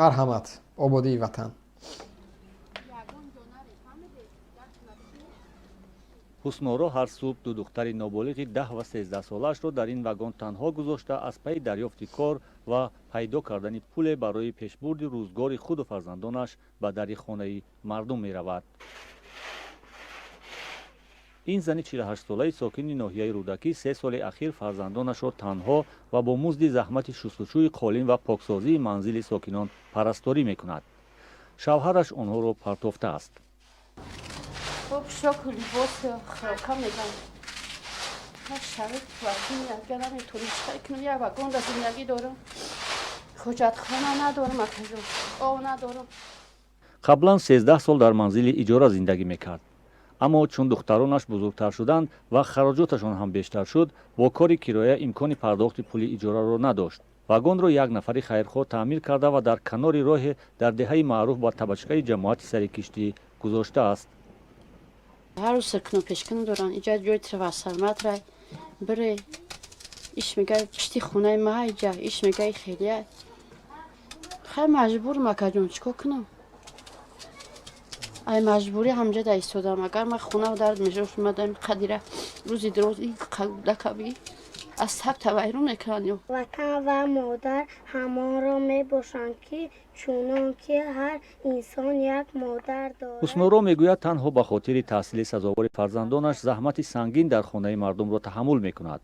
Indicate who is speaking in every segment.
Speaker 1: Марҳамат, ободии ватан.
Speaker 2: Ҳусноро ҳар субҳ ду духтари ноболиғи 10 ва 13 солаашро дар ин вагон танҳо гузошта, аз пайи дарёфти кор ва пайдо кардани пуле барои пешбурди рӯзгори худу фарзандонаш ба дари хонаи мардум меравад. Ин зани 48-солаи сокини ноҳияи Рӯдакӣ 3 соли ахир фарзандонашро танҳо ва бо музди заҳмати шустушӯи қолин ва поксозии манзили сокинон парасторӣ мекунад. Шавҳараш онҳоро партофтааст.
Speaker 3: Пӯшоку, либос, хӯрока мегам. Шароит вазъи агар наметонем, чӣ кунем? Як вагонда зиндагӣ дорам, ҳоҷатхона надорам, акаҷон, об надорам.
Speaker 2: Қаблан 13 сол дар манзили иҷора зиндагӣ мекард, аммо чун духтаронаш бузургтар шуданд ва хароҷоташон ҳам бештар шуд, бо кори кироя имкони пардохти пули иҷораро надошт. Вагонро як нафари хайрхоҳ таъмир карда ва дар канори роҳе дар деҳаи маъруф ба Табачкаи ҷамоати Сари Киштӣ гузоштааст.
Speaker 3: Ҳар рӯз сиркуну пешкуну доранд. Иҷа ҷои трансформаторай бире, иш мега, пишти хонаи ма иҷа, иш мега, хелия. Хай, маҷбурам, акаҷон, чӣ кор кунам? Ай маҷбурӣ ҳамҷа да истодам. Агар ман хона дард мешошт, мадам қадира рӯзи дроз ин кӯдакаби аз сабта вайрон мекунанд ё.
Speaker 4: Ватан ва модар ҳамонро мебошанд, ки чунон ки ҳар инсон як модар дорад.
Speaker 2: Ҳусноро мегӯяд, танҳо ба хотири таҳсили сазовори фарзандонаш заҳмати сангин дар хонаи мардумро таҳаммул мекунад.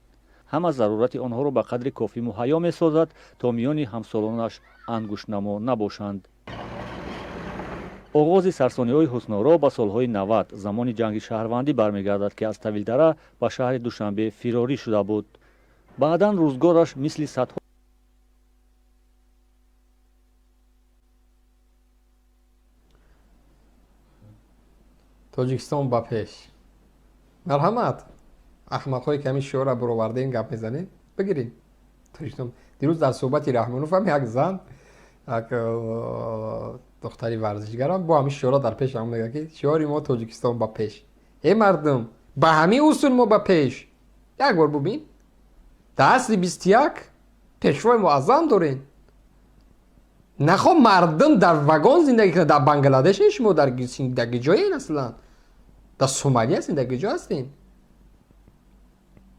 Speaker 2: Ҳама зарурати онҳоро ба қадри кофӣ муҳайё месозад, то миёни ҳамсолонаш ангуштнамо набошанд. Оғози сарсониҳои Ҳусноро ба солҳои 90, замони ҷанги шаҳрвандӣ бармегардад, ки аз Тавилдара ба шаҳри Душанбе фирорӣ шуда буд. Баъдан рӯзгораш мисли садҳо
Speaker 1: Тоҷикистон ба пеш! Марҳамат, аҳмақҳое ки ҳамин шиорра буровардаем, гап мезанем, бигирем Тоҷикистон. Дирӯз дар суҳбати Раҳмонов ҳам як зан, як духтари варзишгарам, бо ҳамин шиора дар пеш ҳам мегӯяд, ки шиори мо «Тоҷикистон ба пеш». Э, мардум, ба ҳамин усул мо ба пеш. Як бор бубин, дар асри 21 пешвои муаззам дорем. Нахо мардум дар вагон зиндагӣ кунад? Дар Бангладеш шумо дар ҷоен, аслан дар Сомалия ҳастем, дар куҷо ҳастем?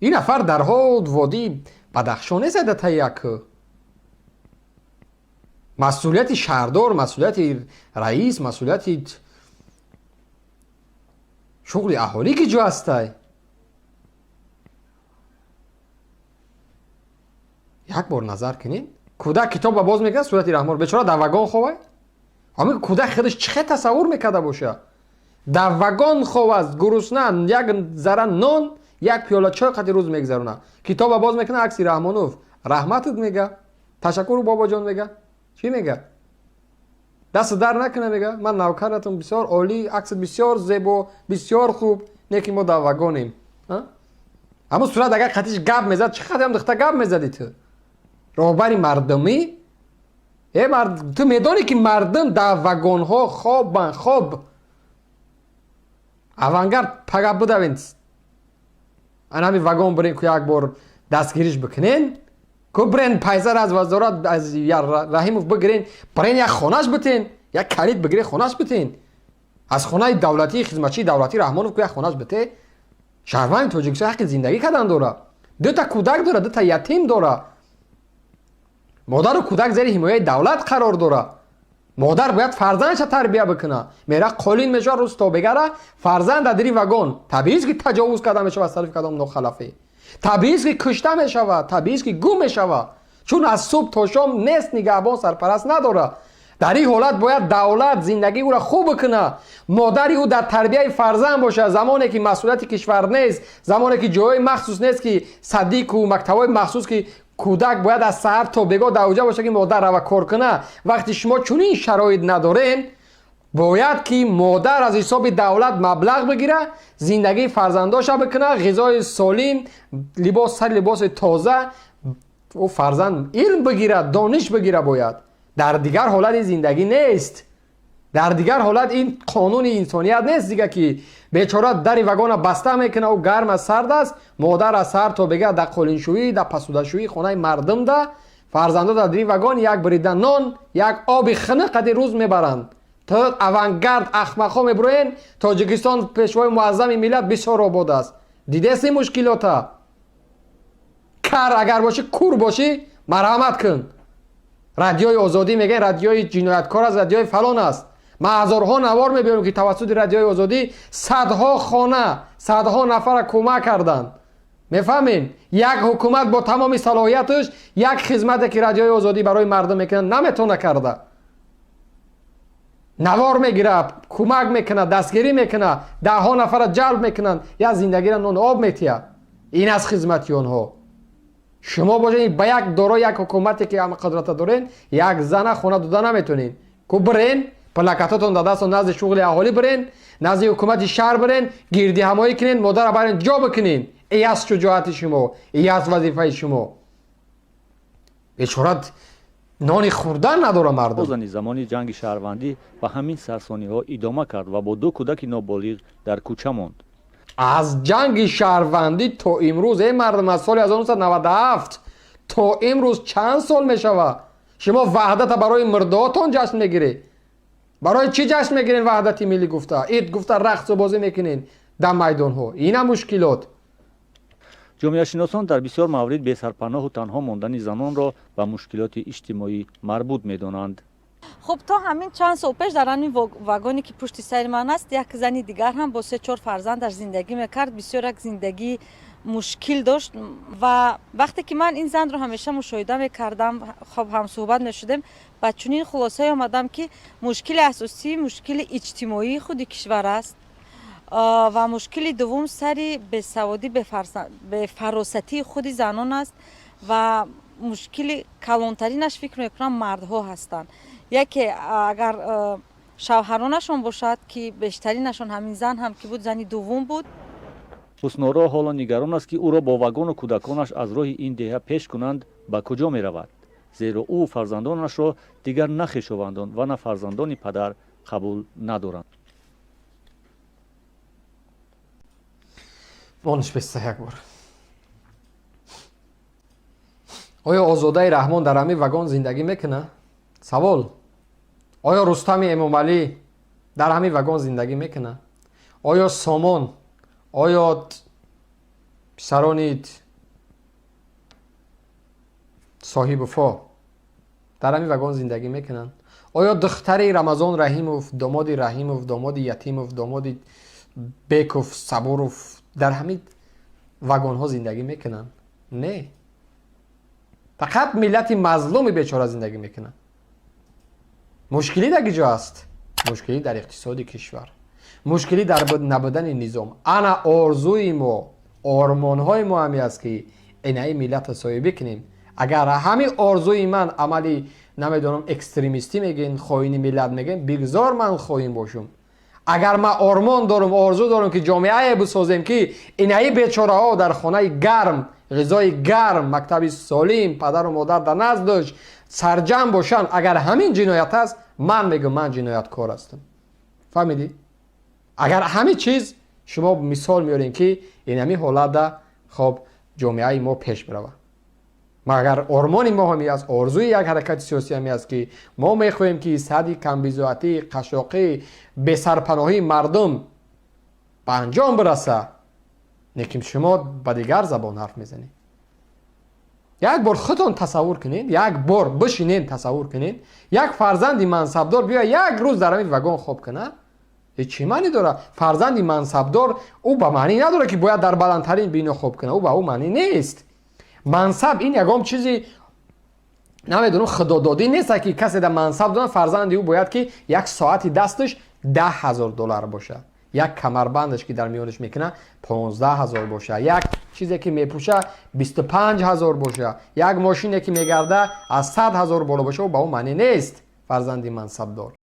Speaker 1: Ин нафар дарҳол водии Бадахшон нест, дар таи як масъулияти шаҳрдор, масъулияти раис, масъулияти шуғли аҳолӣ ки ҷо ҳастай? Як бор назар кунед, кӯдак китоба боз мекунад, сурати Раҳмон. Бечора дар вагон ховай. Ҳамин кӯдак худаш чӣ хел тасаввур мекарда боша? Дар вагон хов аст, гурусна, як зара нон, як пиёла чой қати рӯз мегзарона. Китоба боз мекунад, акси Раҳмонов. Раҳматат мега, ташаккуру, бобоҷон мега, чӣ мега? Даст дар накуна, мега, ман навкаратон, бисёр олӣ, аксат бисёр зебо, бисёр хуб, не ки мо дар вагонем. Ҳамун сурат агар қатиш гап мезад, чӣ қадам духта гап мезадӣ ту? Роҳбари мардумӣ, э ту медонӣ, ки мардум дар вагонҳо хобанд, хоб. Авангард пага будавен, ана ҳами вагон бирем, ку як бор дастгириш бикунен, ку бирен пайсар аз вазорат, аз Раҳимов бигирен, бирен як хонаш битен, як калид бигирен, хонаш битен. Аз хонаи давлатии хизматчии давлатӣ Раҳмонов ку як хонаш бите. Шаҳрванди Тоҷикистон ҳаққи зиндагӣ кардан дора. Дута кӯдак дора, дута ятим дора. Модару кӯдак зери ҳимояи давлат қарор дора. Модар бояд фарзандша тарбия бикуна. Мера қолин мешавад рӯз то бегара, фарзанд дар дири вагон. Табиист, ки таҷовуз карда мешавад аз тарафи кадом нохалафе, табиист, ки кушта мешавад, табиист, ки гум мешавад, чун аз субҳ то шом нест, нигаҳбон, сарпараст надорад. Дар ин ҳолат бояд давлат зиндагии ӯро хуб бикуна, модари ӯ дар тарбияи фарзанд бошад. Замоне ки масъулияти кишвар нест, замоне ки ҷойҳои махсус нест, ки садику мактабҳои махсус, ки кӯдак бояд аз саҳар то бегоҳ дар оҷа бошад, ки модар рава кор куна. Вақте шумо чунин шароит надорен, бояд ки модар аз ҳисоби давлат маблағ бигира, зиндагии фарзандоша бикуна, ғизои солим, либос, сари либоси тоза, ӯ фарзанд илм бигирад, дониш бигира бояд. Дар дигар ҳолат ин зиндагӣ нест, дар дигар ҳолат ин қонуни инсоният нест. Дига ки бечора дари вагона баста мекуна, ӯ гарм аст, сард аст, модар аз саҳар то бега дар қолиншӯӣ, дар пасудашӯӣ хонаи мардум да. Фарзандо дар дили вагон як бурида нон, як оби хунук қади рӯз мебаранд. То авангард ахмақҳо мебуроен. Тоҷикистон, пешвои муаззами миллат, бисёр обод аст. Дидеси мушкилота? Кар агар бошӣ, кур бошӣ, марҳамат кун. Радиои Озодӣ мегӯян радиои ҷинояткор аст, радиои фалон аст. Ман ҳазорҳо навор мебиёрам, ки тавассути Радиои Озодӣ садҳо хона, садҳо нафара кӯмак карданд. Мефаҳмем, як ҳукумат бо тамоми салоҳияташ як хизмате, ки Радиои Озодӣ барои мардум мекунад, наметавона карда. Навор мегирад, кӯмак мекунад, дастгирӣ мекунад, даҳҳо нафара ҷалб мекунанд, як зиндагиро нону об метиҳад. Ин аст хизмати онҳо. Шумо бошед, ба як доро, як ҳукумате, ки ҳама қудрата дорен, як зана хона дода наметонен. Ку бирен, плакатотон дар дастон, назди шуғли аҳолӣ бирен, назди ҳукумати шаҳр бирен, гирдиҳамоӣ кунен, модара барен, ҷо бикунен. И аст шуҷоати шумо, и аст вазифаи шумо. Бечора нони хӯрдан надора мардум.
Speaker 2: Зани замони ҷанги шаҳрвандӣ ба ҳамин сарсониҳо идома кард ва бо ду кӯдаки ноболиғ дар кӯча монд.
Speaker 1: Аз ҷанги шаҳрвандӣ то имрӯз, эй мардум, аз соли 1997 то имрӯз чанд сол мешавад? Шумо ваҳдата барои мурдоотон ҷашн мегиред? Барои чӣ ҷашн мегирен? Ваҳдати миллӣ гуфта, ид гуфта, рақсу бозӣ мекунен дар майдонҳо. Ина мушкилот.
Speaker 2: Ҷомеашиносон дар бисёр маврид бесарпаноҳу танҳо мондани занонро ба мушкилоти иҷтимоӣ марбут медонанд.
Speaker 5: Хуб, то ҳамин чанд сол пеш дар ҳамин вагоне, ки пушти сари ман аст, як зани дигар ҳам бо се чор фарзандаш зиндагӣ мекард. Бисёр як зиндагии мушкил дошт ва вақте ки ман ин занро ҳамеша мушоҳида мекардам, хоб ҳамсӯҳбат мешудем, ба чунин хулосае омадам, ки мушкили асосӣ мушкили иҷтимоии худи кишвар аст ва мушкили дуввум сари бесаводӣ, бефаросатии худи занон аст ва мушкили калонтаринаш, фикр мекунам, мардҳо ҳастанд. Яке агар шавҳаронашон бошад, ки бештаринашон ҳамин зан ҳам ки буд, зани дуввум буд.
Speaker 2: Ҳусноро ҳоло нигарон аст, ки ӯро бо вагону кӯдаконаш аз роҳи ин деҳа пеш кунанд, ба куҷо меравад, зеро ӯ фарзандонашро дигар на хешовандон ва на фарзандони падар қабул надоранд.
Speaker 1: Мониш беста як бор. Оё Озодаи Раҳмон дар ҳамин вагон зиндагӣ мекунад? Савол. Оё Рустами Эмомалӣ дар ҳамин вагон зиндагӣ мекунад? Оё Сомон, оё писарони Соҳибуфо дар ҳамин вагон зиндагӣ мекунанд? Оё духтари Рамазон Раҳимов, домоди Раҳимов, домоди Ятимов, домоди Беков, Сабуров дар ҳамин вагонҳо зиндагӣ мекунанд? Не, фақат миллати мазлуми бечора зиндагӣ мекунанд. Мушкилӣ дар киҷо аст? Мушкилӣ дар иқтисоди кишвар, мушкилӣ дар набудани низом. Ана орзуи мо, ормонҳои мо ҳаме аст, ки инаи миллатро соҳибӣ кунем. Агар ҳамин орзуи ман амали, намедонам, экстремистӣ мегӯен, хоини миллат мегӯен, бигзор ман хоин бошум. Агар ман ормон дорум, орзу дорум, ки ҷомеае бисозем, ки инаи бечораҳо дар хонаи гарм, ғизои гарм, мактаби солим, падару модар дар назд дошт, сарҷамъ бошанд, агар ҳамин ҷиноят аст, ман мегӯям, ман ҷинояткор ҳастам. Фаҳмидӣ? Агар ҳамин чиз шумо мисол меорем, ки инами ҳолатда хоб ҷомеаи мо пеш биравад. Магар ормони мо ҳами аст, орзуи як ҳаракати сиёсӣ ҳами аст, ки мо мехоҳем, ки сади камбизоатӣ, қашоқӣ, бесарпаноҳии мардум ба анҷом бираса. Лекин шумо ба дигар забон ҳарф мезанед. Як бор худтон тасаввур кунед, як бор бишинед, тасаввур кунед, як фарзанди мансабдор биёяд, як рӯз дар ҳамин вагон хоб кунад. Чӣ маънӣ дорад? Фарзанди мансабдор ӯ ба маънӣ надорад, ки бояд дар баландтарин бино хоб кунад. Ӯ ба ӯ маънӣ нест. Мансаб ин ягон чизи, намедонам, худододӣ нест, ки касе дар мансаб дорад, фарзанди ӯ бояд, ки як соати дасташ 10 000 доллар бошад, як камарбандаш, ки дар миёнаш мекунад, 15 000 бошад, як чизе, ки мепӯша, 25 000 бошад, як мошине, ки мегарда, аз 100 000 боло бошад. Ӯ ба ӯ маънӣ нест фарзанди мансабдор.